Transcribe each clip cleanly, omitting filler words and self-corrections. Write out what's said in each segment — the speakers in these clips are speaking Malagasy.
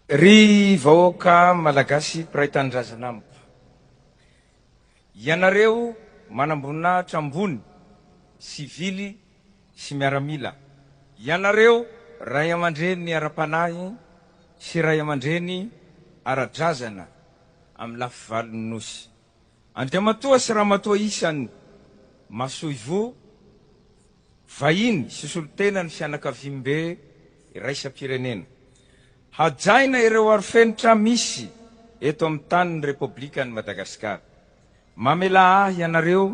Ry vahoaka Malagasy mpiray tanindrazana amiko, ianareo manamboninahitra ambony, sivily sy miaramila, ianareo ray aman-dreny ara-panahy sy ray aman-dreny ara-drazana amin'ny lafivalon'ny Nosy, Andriamatoa sy Ramatoa isany masoivoho, vahiny sy solontenan'ny fianakaviambe iraisam-pirenena. Hajaina ireo arofenitra misy eto amin'ny tanin'ny Repoblikan'i Madagasikara. Mamelà ahy ianareo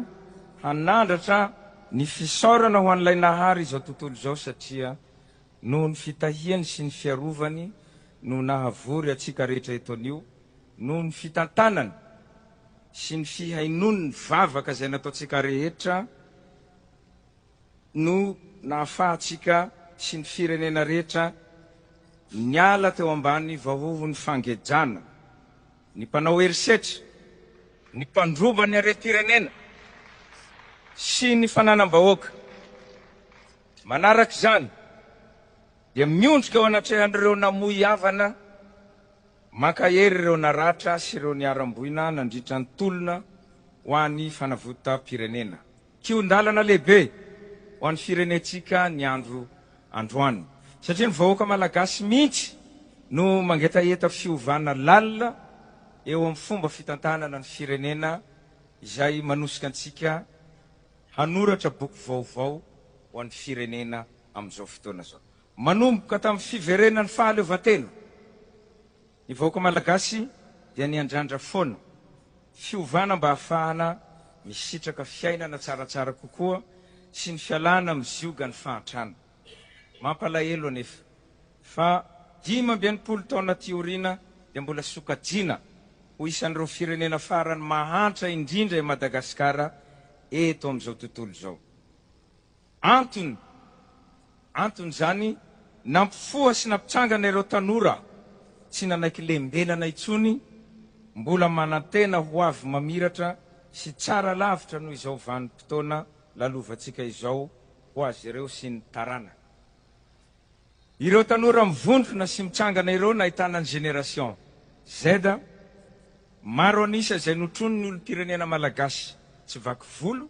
hanandratra ny fisaorana ho an'ilay Nahary izao tontolo izao satria noho ny fitahiany sy ny fiarovany no nahavory antsika rehetra eto anio, noho ny fitantanany sy ny fihainoany ny vavaka izay nataontsika rehetra no nahafahantsika sy ny firenena rehetra niala teo ambany vahohon'ny fangejana ny mpanao herisetra, ny mpandroba ny harem-pirenena sy ny fananam-bahoaka. Manaraka izany dia miondrika eo anatrehan'ireo namoy havana, mankahery ireo naratra sy ireo niharam-boina nandritra ny tolona ho an'ny fanavotam-pirenena. Kihon-dalana lehibe ho an'ny firenentsika ny andro androany, satria ny vahoaka Malagasy mihitsy no mangetaheta fiovana lalina eo amin'ny fomba fitantanana ny firenena izay manosika antsika hanoratra boky vaovao ho an'ny firenena amin'izao fotoana izao. Manomboka tamin'ny fiverenan'ny fahaleovantena, ny vahoaka Malagasy dia niandrandra foana fiovana mba hahafahana misitraka fiainana tsaratsara kokoa sy ny fialana amin'ny ziogan'ny fahantrana. Mampalahelo anefa fa 65 taona aty aoriana dia mbola sokajiana ho isan'ireo firenena farany mahantra indrindra i Madagasikara eto amin'izao tontolo izao. Antony, antony izany nampifoha sy nampitsangana ireo tanora tsy nanaiky lembenana intsony, mbola manantena ho avy mamiratra sy tsara lavitra noho izao vanim-potoana lalovantsika izao ho azy ireo sy ny taranany. Ireo tanora mivondrona sy mitsangana ireo nahitana ny Génération Z, maro an'isa izay notronin'ny olom-pirenena malagasy tsy vaky volo,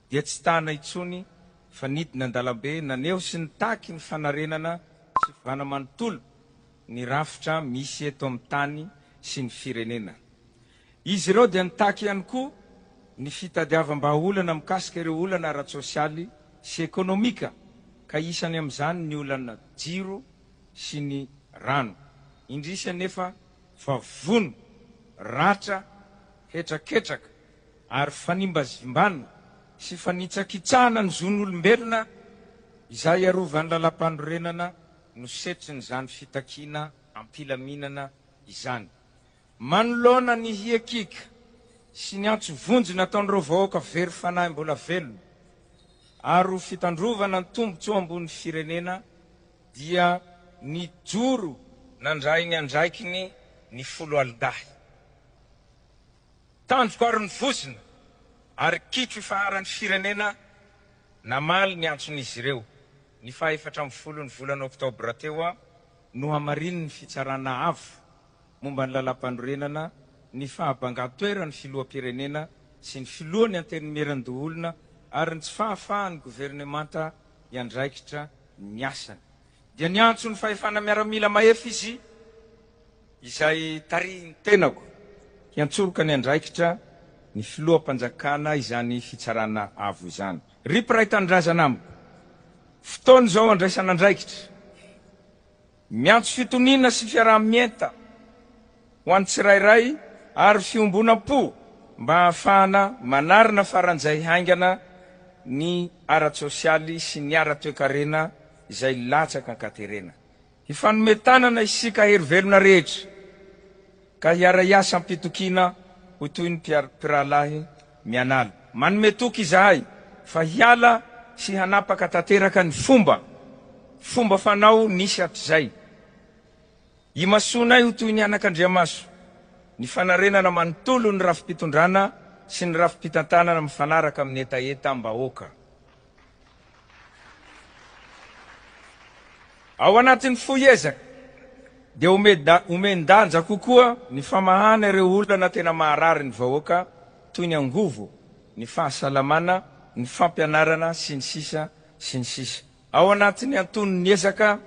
dia tsy tana intsony fa nidina an-dalambe naneho sy nitaky ny fanarenana sy fiovana manontolo ny rafitra misy eto amin'ny tany sy ny firenena. Izy ireo dia nitaky ihany koa ny fitadiavam-bahaolana mikasika ireo olana ara-tsosialy sy ekonomika ka isany amin'izany ny olana jiro sy ny rano. Indrisy anefa fa vono, ratra, hetraketraka ary fanimbazimbana sy fanitsakitsahana ny zon'olombelona izay arovan'ny lalàmpanorenana no setrin'izany fitakiana am-pilaminana izany. Manoloana ny hiakiaka sy ny antso vonjy nataon'ireo vahoaka very fanahy mbola velona ary ho fitandrovana ny tombontsoa ambony firenena dia nijoro nandray ny andraikiny ny foloalindahy. Tandroka ary ny vozona ary kitro ifaharan'ny firenena namaly ny antson'izy ireo. Ny faha 14 ny volana oktobra teo, nohamarinin'ny Fitsarana Avo momba ny Lalàmpanorenana ny fahabangan-toeran'ny filoham-pirenena sy ny filohan'ny Antenimierandoholona ary ny tsy fahafahan'ny governemanta hiandraikitra ny asany. Dia niantso ny fahefana miaramila mahefa izy. Izay tarihin'ny tenako hiantsoroka ny andraikitra ny filoham-panjakana izany fitsarana avo izany. Ry mpiray tanindrazana amiko, fotoana izao handraisana andraikitra. Miantso fitoniana sy fiaraha-mienta ho an'ny tsirairay ary fiombonam-po mba hahafahana manarina faran'izay haingana ny ara-tsosialy sy ny ara-toekarena izay latsaka an-katerena. Hifanome tanana isika hery velona rehetra ka hiara-hiasa am-pitokiana ho toy ny mpirahalahy mianala. Manome toky izahay fa hiala sy hanapaka tanteraka ny fomba fomba fanao nisy hatrizay. Imasoanay ho toy ny anakandriamaso ny fanarenana manontolo ny rafi-pitondrana sy ny rafi-pitantanana mifanaraka amin'ny hetahetam-bahoaka. Ao anatin'ny fohy ezaka, dia omen-danja kokoa ny famahana ireo olana tena maharary ny vahoaka toy ny angovo, ny fahasalamana, ny fampianarana, sy ny sisa sy ny sisa. Ao anatin'ny antonon'ny ezaka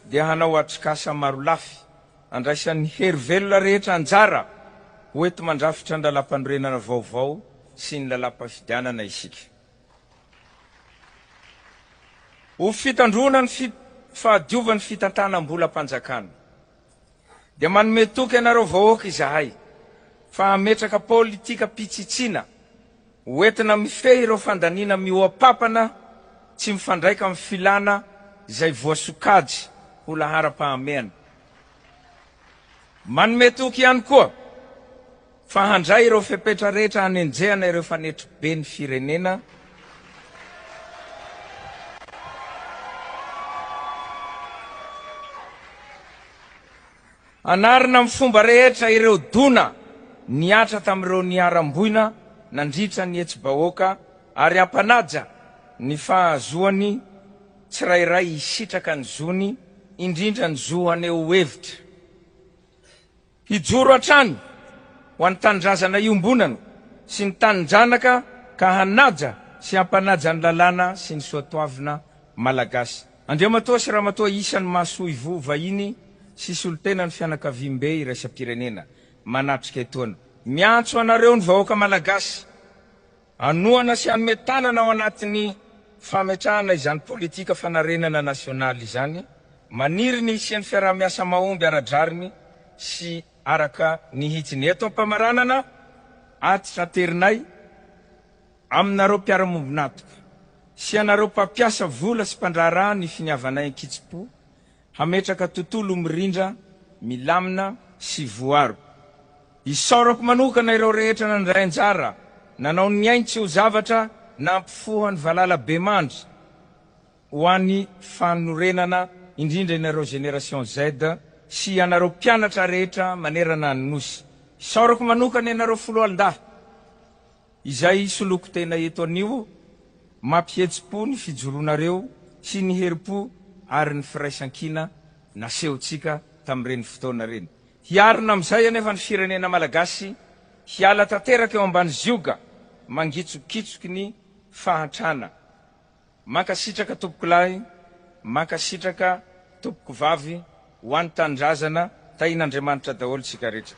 dia hanao atrikasa marolafy andraisan'ny hery velona rehetra anjara ho enti-mandrafitra ny lalàmpanorenana vaovao sy ny lalàmpafidianana isika. Ho fitandroana ny fahadiovan'ny fitantanam-bolam-panjakana, dia manome toky anareo vahoaka izahay fa hametraka politikam-pitsitsiana ho entina mifehy ireo fandaniana mihoa-papana tsy mifandraika amin'ny filàna izay voasokajy ho laharam-pahamehana. Manome toky ihany koa fa handray ireo fepetra rehetra hanenjehana ireo fanetribe ny firenena. Hanarina amin'ny fomba rehetra ireo dona nihatra tamin'ireo niharam-boina nandritra ny hetsi-bahoaka ary hampanaja ny fahazoan'ny tsirairay hisitraka ny zony, indrindra ny zo haneho hevitra. Hijoro hatrany ho an'ny tanindrazana iombonana sy ny tanin-janaka ka hanaja sy hampanaja ny lalàna sy ny soatoavina malagasy. Andriamatoa sy Ramatoa isany masoivoho vahiny sy solontenan'ny fianakaviambe iraisam-pirenena manatrika etoana. Miantso anareo ny vahoaka malagasy hanohana sy hanome tanana ao anatin'ny fametrahana izany politika fanarenana nasionaly izany, maniry ny hisian'ny fiaraha-miasa mahomby ara-drariny sy araka ny hitsiny. Eto am-pamaranana, atitraterinay aminareo mpiara-mombon'antoka sy anareo mpampiasa vola sy mpandraharaha ny finiavanay an-kitsim-po hametraka tontolo mirindra, milamina sy voaro. Isaorako manokana ireo rehetra nandray anjara, nanao ny ainy tsy ho zavatra, nampifoha ny valala bemandry ho an'ny fanorenana, indrindra ianareo Génération Z sy ianareo mpianatra rehetra manerana ny Nosy. Isaorako manokana ianareo foloalindahy. Izay soloko tena eto anio, mampihetsi-po ny fijoroanareo sy ny herim-po ary ny firaisankina nasehontsika tamin'ireny fotoana ireny. Hiarina amin'izay anefa ny firenena malagasy hiala tanteraka eo ambany zioga mangitsokitsoky ny fahantrana. Mankasitraka tompokolahy, mankasitraka tompokovavy ho an'ny tanindrazana, tahin'Andriamanitra daholo tsika rehetra.